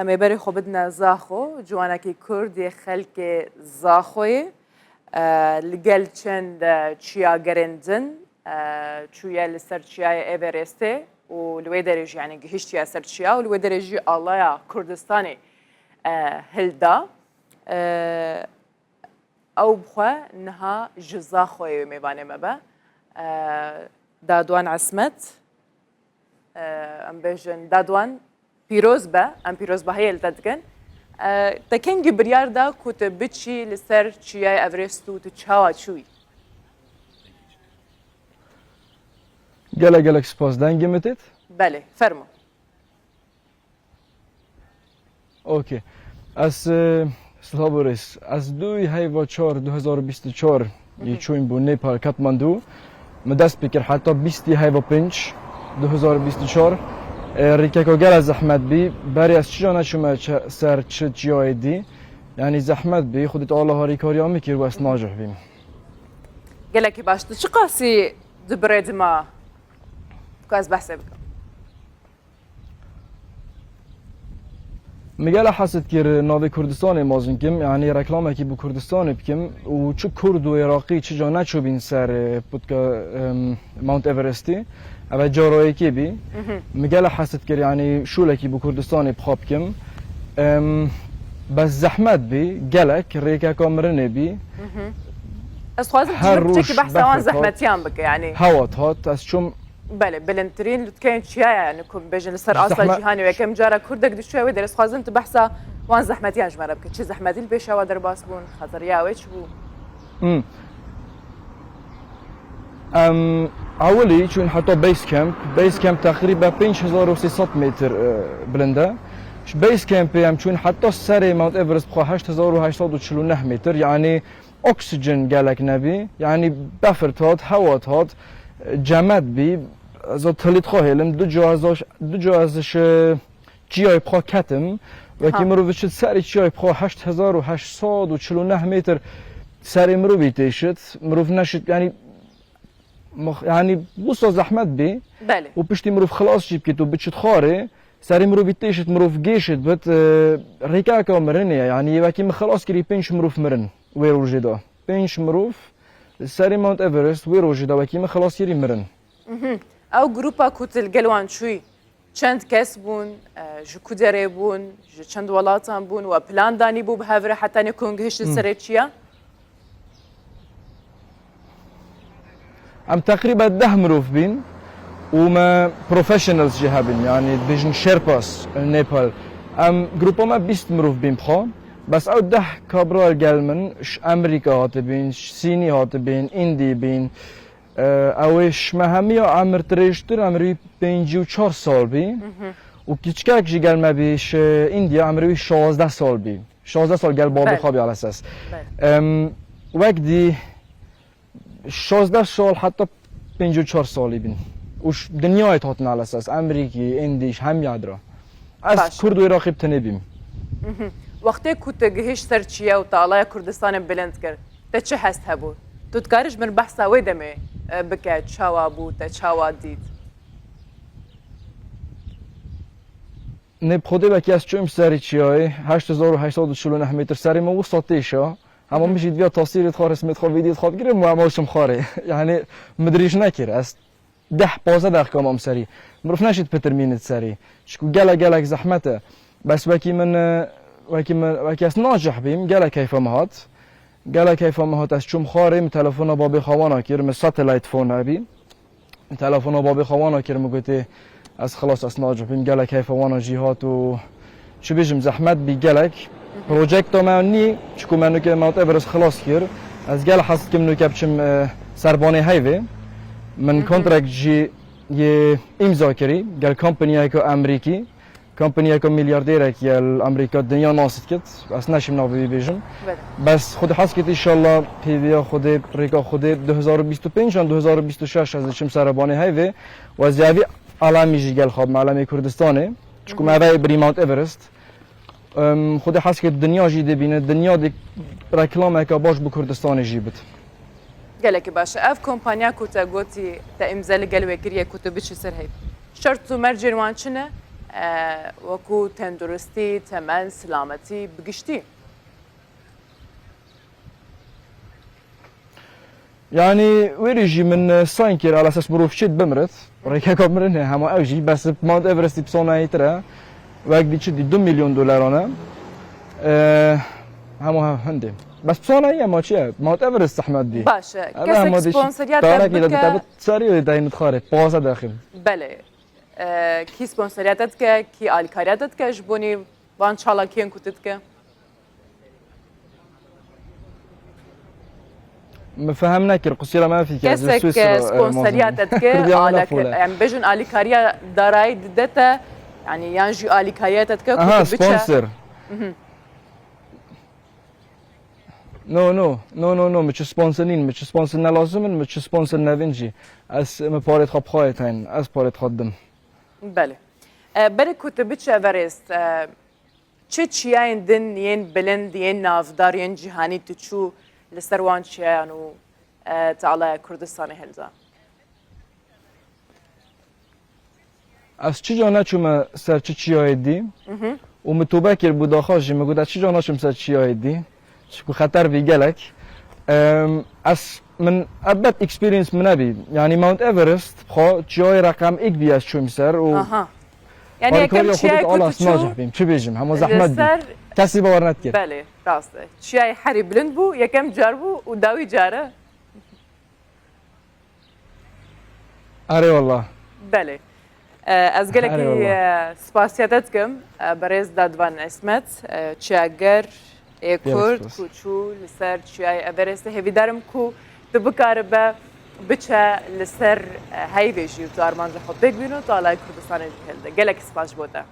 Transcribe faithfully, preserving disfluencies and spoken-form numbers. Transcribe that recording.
Em ê berê xwe bidine Zaxo, ciwanekî Kurd yê xelkê Zaxoyê. E, li gel çend, e, çiyagerên din, e, çûye li ser çiyayê Everestê û li wê derê jî, yanî gihiştiye ser çiya û li wê derê jî alaya Kurdistanê, e, hilda. E, Ew bi xwe niha ji Zaxoyê wê mêvanê me be. E, Dadwan Esmet, e, em bêjin Dadwan, pîroz be, em pîrozbahiyê li te dikin. E, te kengî biryar da ku tu biçî li ser çiyayê Everest û tu çawa çûyî? Gelek gelek spas. Dengê min têt? Belê, fermo. Okey. Ez, e, silav û rêz. Ez duyê heyva çar du hezar û bîst û çar yê çûyîm bû Nepal, Kathmandu. Min dest pê kir heta bîstê heyva pênc du hezar û bîst û çar. E, rêkeka gelek zehmet bî. Berê ez çi ca neçûme çe-, ser çi çiyayê dî. Yanî zehmet bî. Xwedê Teala harîkariya min kir û ez nacih bîm. Gelekî baş. Tu çiqasî dibirê dima ku ez behsê bikim? Min gelek hez dikir navê Kurdistanê mazin kim, yanî reklamekî bi Kurdistanê bikim û çi Kurd û Iraqî çi ca neçûbîn ser, e, putka, em, Mount Everestê. Ev e cara yekê bî. Mhm. Min gelek hez dikir, yanî şûlekî bi Kurdistanê bi xwe bikim. Em, bes zehmet bî, gelek rêkeka mirinê bî. Mhm. Ez dixwazim Her tu roj biçekî behsa wan bexek hat. Zehmetiyan bike, yanî. Hewa dihat, ez çûm Belê, bilindtirîn lutkeyên çiya ye, yanî ku bêjin li ser asta Zehme- cîhanê û yekem cara Kurdek diçûye wê derê. Ez dixwazim tu behsa wan zehmetiyan ji me re bike. Çi zehmetî li pêşa we derbas bûn? Xeteriya wê çi bû? Hmm. Em ewilî çûn heta base camp. Base camp teqrîben pênc hezar û sê sed metr, e, bilind e. Ji base campê em çûn heta serê Mount Everest bi xwe heşt hezar û heşt sed û çil û neh metr. Yanî oksîjen gelek nebî, yanî befir dihat, hewa dihat, cemed bî, ez ê tilî xwe hêlim, du cihaz, du cihaz ji çiyayê bi xwe ketim, wekî Ha. mirov diçit serê çiyayê bi xwe heşt hezar û heşt sed û çil û neh metr serê mirovî têşit, mirov neşit, yanî, mix-, yanî wisa zehmet bî Belê. û piştî mirov xilas jî bikit û biçit xwarê, serê mirovî têşit, mirov gêşit bit, e, rêkeka mirinê ye, yanî wekî min xilas kirî pênc mirov mirin. Wê rojê de pênc mirov li serê Mount Everest wê rojê de wekî min xilas kirî mirin. Mhm. Ew grupa ku tu li gel wan çûyî, çend kes bûn, e, ji ku derê bûn, ji çend welatan bûn, we plan danîbû bi hev re heta ne ku hûn gihiştin Hmm. serê çiya? Em teqrîben deh mirov bîn û me professionals jî hebin, yanî dibêjin Sherpas li Nepal. Em grupa me bîst mirov bîn bi xwe. Bes ew deh kabra gel min ji Amerîka hatibîn, ji Sînî hatibîn, Îndî bîn. E, ew ê ji me hemiya emir dirêjtir, emir wî pêncî û çar sal bî. Mhm. Û kiçkek jî gel me bî ji Îndî, emir wî şazdeh sal bî. Şazdeh sal gel babê Belê. xwe bî alesas. Belê. Em, wek dî şazdeh sal heta pêncî û çar salî bîn. Û ş-, dinyayê hatin alesas. Amerîkî, Îndî, ji hemiya dira. Ez Baş. Kurd û Iraqî bi tenê bîm. Mhm. Wextê ku te gihişt ser çiye û te alaya Kurdistanê bilind kir, te çi hest hebû? Tu dikarî ji min behsa wê demê, e, bike, çawa bû, te çawa dît? Nê bi Xwedê wekî ez çûm serê çiyayê, heşt hezar û heşt sed û çil û neh metr serê min wisa têşa. Hema Hı hı. min jî diviya tasîrê xwe, resmê xwe, vîdyoyê xwe bigirim û hema çûm xwarê. Yanî min dirêj nekir. Ez deh pazdeh deqîqa mam serî. Mirov neşît pitir mînit serî. Çiku gelek gelek zehmet e. Bes wekî min, e, wekî min, wekî ez nacih bîm, gelek keyfa min hat. Gelek keyfa min hat, ez çûm xwarê, min telefona babê xwe wana kir, min satellite phone hebî. Telefona babê xwe wana kir, min gotê, ez xilas, ez nacibîm, gelek heyfa wana jî hat û çi bêjim, zehmet bî gelek. Projekta me nî, çiku me nuke Mount Everest xilas kir. Ez gel hez dikim nuke biçim, e, serbanê heyvê. Min Hı hı. kontrakt jî yê îmza kirî, gel kompaniyeke Amerîkî. Kompaniyeke milyarderek ye li Amerîka, dinya nas dikit. Ez neşim navê wî bêjim. Belê. Bes Xwedê hez kit, înşallah pêviya Xwedê, rêka Xwedê, du hezar û bîst û pênc an du hezar û bîst û şeş ez diçim serebanê heyvê. Wezî evî alemî jî gel xwe, alemê Kurdistanê. Çiku Hı hı. me evê birî Mount Everest. Em, Xwedê hez kit dinya jî dibîne, dinya dê reklameke baş bi Kurdistanê jî bit. Gelekî baş e. Ev kompanya ku te gotî, te îmze li gel wê kiriye ku tu biçî ser heyv. Şert û mercên wan çi ne? e, wekû tenduristî, temen, silametî bi giştî? Yanî wêrî jî min, e, sign kir, ala ses mirov çêt bimirit. Rêkeka mirin e, hema ew jî, bes Mount Everestî pisonayîtir e. Wek dî çi dî du milyon dolar e. E, hema hindê. Bes pisonayî ye, ma çi ye? Mount Everest zehmet dî. Baş e. Eve Kesek hema dî çi sponsoriyet te tarekî de bike. Dite bi sarî de dayî mitxarê, paze daxil. Belê. E, kî sponsoriyet te dike, kî alîkariyet te dike ji bonî van çalakiyên ku tu dike? Min fehm nekir, qusîra me fikir. Kesek, e, sponsoriyet te dike, alek-, em bêjin alîkariya darayî dide te, yanî yan jî alîkariya te dike ku Aha, tu biçe. Sponsor. Mhm. No, no, no, no, no, min çi sponsor nîn, min çi sponsor ne lazim in, min çi sponsor nevin jî. Ez, min parêt xwe bi xwe yê tayîn, ez parêt xwe didim. Belê. E, berê ku tu biçe Everest, e, çi çiyayên din yên bilind, yên navdar, yên cîhanî tu çû li ser wan çiyayan û, e, te alaya Kurdistanê hilda? Ez çi ca neçûme ser çi çiyayê dî Mhm. û min tobe kir bû daxa jî, min got ez çi ca naçim ser çiyayê dî. Çiku xeter bî gelek. Em, ez, min, ebet experience min nebî. Yanî Mount Everest, xwe çiyayê reqem êk bî ez çûm ser û Aha. Yanî yekem alîkariya xwe çiyayê dike, ku Allah tu çû nacih bîm. Çi bêjim? Hema li zehmet bî. ser Kesî bawer nedikir. Belê, rast e. Çiyayê herî bilind bû, yekem car bû û dawî car e. Erê wallah. Belê. E, ez gelekî, Erê wallah. e, spasiya te dikim, e, berêz Dadvan Esmet, e, çiyager ê Gelek Kurd spas. ku çû li ser çiyayê Everestê. Hêvîdar im ku tu bikaribe biçe li ser, e, heyvê jî û tu armanca xwe pêk bîno, tu alay Kurdistanê jî hilde. Gelek spas ji bo te.